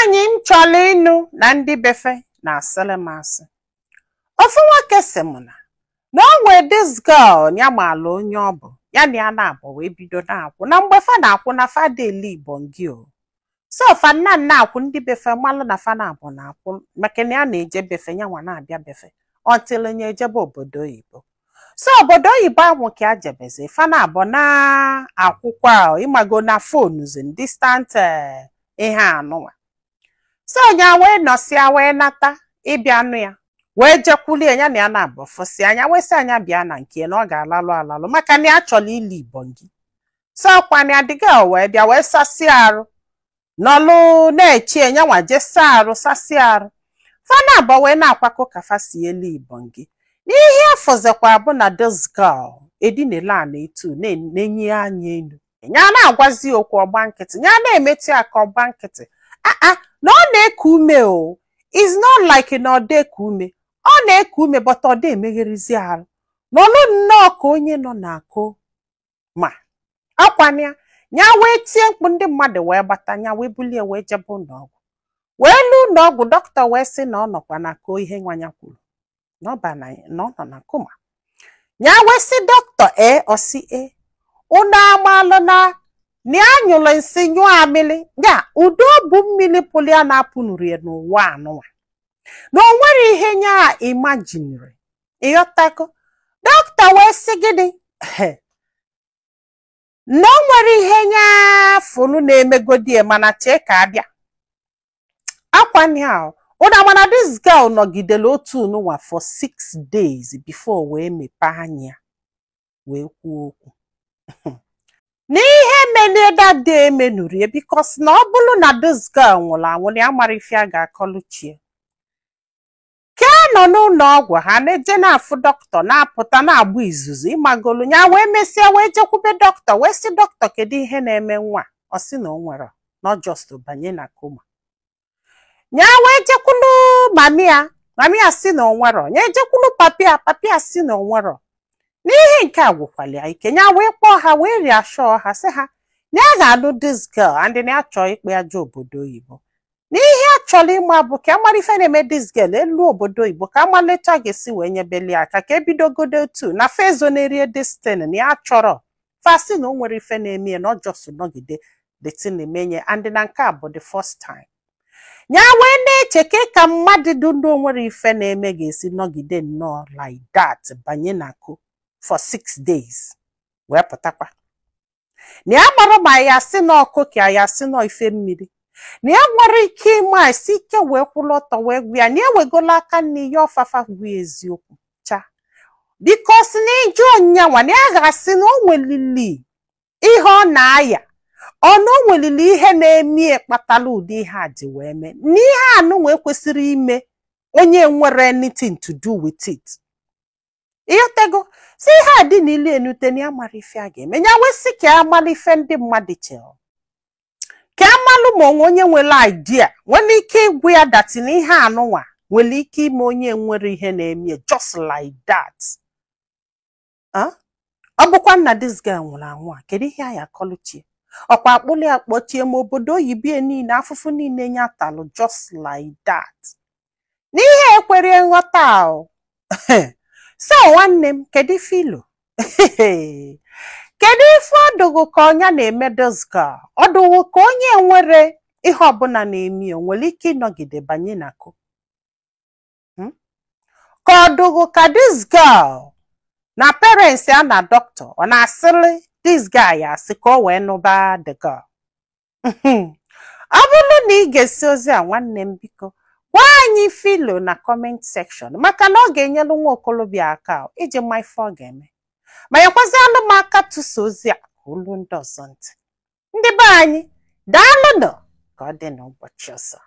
Nwaanyị m chọrọ ịnụ na ndị befe na-asịrị m asị. Ofu nwoke sị m na o nwee this girl ya maala onye ọ bụ ya na ya na-abụ wee bido na-akwụ na mgbe fa na-akwụ na fa deli Igbo ngị o. So fa nna nna akwụ, ndị befe malụ na fa na-abụ na-akwụ, maka na ya na-eje befe, ya nwa na-abịa befe until nya ejebe obodo oyibo. So obodo oyibo ahụ ka a jebezi, fa na-abụ na-akwụkwa, ịmago na phone zi distant ihe anụnwa. So nya wee nọsịa wee nata ịbịa nụ ya, wee jekwulie ya na ya na-abụ fụsị anya, wee sị anya bịa na nke na ọ ga-alalụ alalụ, maka na ya chọrọ ili Igbo gị. So ọkwa na adịga wee bịa wee sasịa arụ, nọlụ na-eche nyanwa je saa arụ, sasịa arụ. Fa na-abụ wee na-akwakọ ka fa si elu Igbo gị. N'ihe afọzikwa bụ na this girl edinela ana etu na-enye anya elu, ya na-agwazi okwu, ọgba nkịtị, ya na-emetụ ya ka ọgba nkịtị. Aa, na ọ na-eku ume o, is not like na ọ na-eku ume, ọ na-eku ume, but ọ dị emegherizi arụ, nọlụ nnọọ ka onye nọ na-akụ ma akwana ya. Ya wee tie mkpu, ndị mmadụ wee gbata ya, wee bulie wee jebe ụlọọgwụ, wee lụ ụlọọgwụ. Dọkịta wee sị na ọ nọkwa na ko ihe nwa ya kwuru na ọ ba na ọ nọ na coma. Ya wee sị dọkịta, ee, ọ sị ee, unu amalụ na ya nyụrụ nsị, nyụọ amịlị ya, udo bụ mmiri pụrụ ya na-apụnuru ya n'ụwa anụnwa, na o nwere ihe nya imajiniri, ịghọtago? Dọkịta wee sị gịnị? Na o nwere ihe nya fụrụ na-emegodi ya, mana chee ka abịa akwani ahụ ụna. Mana this girl nọgidere otu nụnwa for 6 days before wee mepee anya wee kwuo okwu n'ihe melie that day emenuru ya, because na ọ bụrụ na this girl nwụrụ anwụ, na ya mara ife a ga-akọluchie ka a nọ n'ụlọ ọgwụ. Ha na-eje na-afụ dọkịta, na-apụta na-agba izuzu, ịmagolu ya. Wee mesịa wee jekwube dọkịta, wee sị dọkịta, kedu ihe na-eme nwa? Ọ sị na o nwere na ọ just banye na coma. Ya wee jekwulu mummy ya, mummy ya sị na o nwero. Ya ejekwulu papi ya, papi ya sị na o nwero. N'ihe nke a gwụkwala ya ike. Ya wee kpọọ ha, wee reassure ha, sị ha na ya ga-alụ this girl and na ya chọọ ikpe ya jee obodo oyibo. N'ihe a chọrọ ịma bụ ka amara ife na-eme this girl elu obodo oyibo, ka amalịcha ga-esi wee nyebeli aka, ka ebidogodo otu na fezo na-erie destin na ya chọrọ. Fasi na o nwere ife na-eme ya, na ọ just nọgide the thing emenye, and na nke a bụ the first time. Ya wee na-eche ka mmadụ dị ndụ nwere ife na-eme ga-esi nọgide nnọọ like that, banye na ko for 6 days wee pụtakwa, na ya mara ma ya sị na ọkụ ka ya sị nọ ife mmiri, na ya nwere ike ịma esi ike wee kwụrụ ọtọ wee gwa ya na ya ewegola aka nne ya ọfafa gwa ya eziokwu cha, because na ịjụ onyanwa, na ya ga-asị na o nwelili ihe ọ na-aya, ọ na o nwelili ihe na-eme kpatara ụdị ihe a ji wee mee, na ihe anụnwa ekwesịrị ime onye nwere anything to do with it, ịghọtago? Si ihe a dị n'ilu enute, na ya mara ife a ga-eme. Ya wee sị ka ya mara ife ndị mmadụ chere, ka amalụ ma onwe onye nwere idea nwere ike ịgwụ ya that na ihe anụnwa nwere ike ime onye nwere ihe na-eme just like that. Ọ bụkwa nna this girl nwụrụ anwụ a, kedu ihe a ya akọluchie? Ọkwa akpụlụ ya kpọchie ma obodo oyibo niile, afụfụ niile ya talụ just like that, n'ihe ekwere nghọta ahụ. So nwanne m, kedu ife ilo, kedu ife ọdụgụ ka ọnya na-eme this girl? Ọdụgụ ka onye nwere ihe ọbụla na-eme o nwere ike ịnọgide banye na ko, Ka ọdụgụ ka this girl na parents ya na doctor ọ na-asịrị this guy asị ka o wee nụba the girl? Ọ bụrụ na ị ga-esi ozi a, nwanne m, biko gwa anyị filo na comment section, maka na ọ ga-enyelu nwa okolobịa aka iji ma ife ọ ga-eme, ma nyekwazialụ m aka tụsa ozi a ka olu ndị ọzọ ntị. Ndị be anyị, daalụnụ. Ka ọ dị n'ụbọchị ọzọ.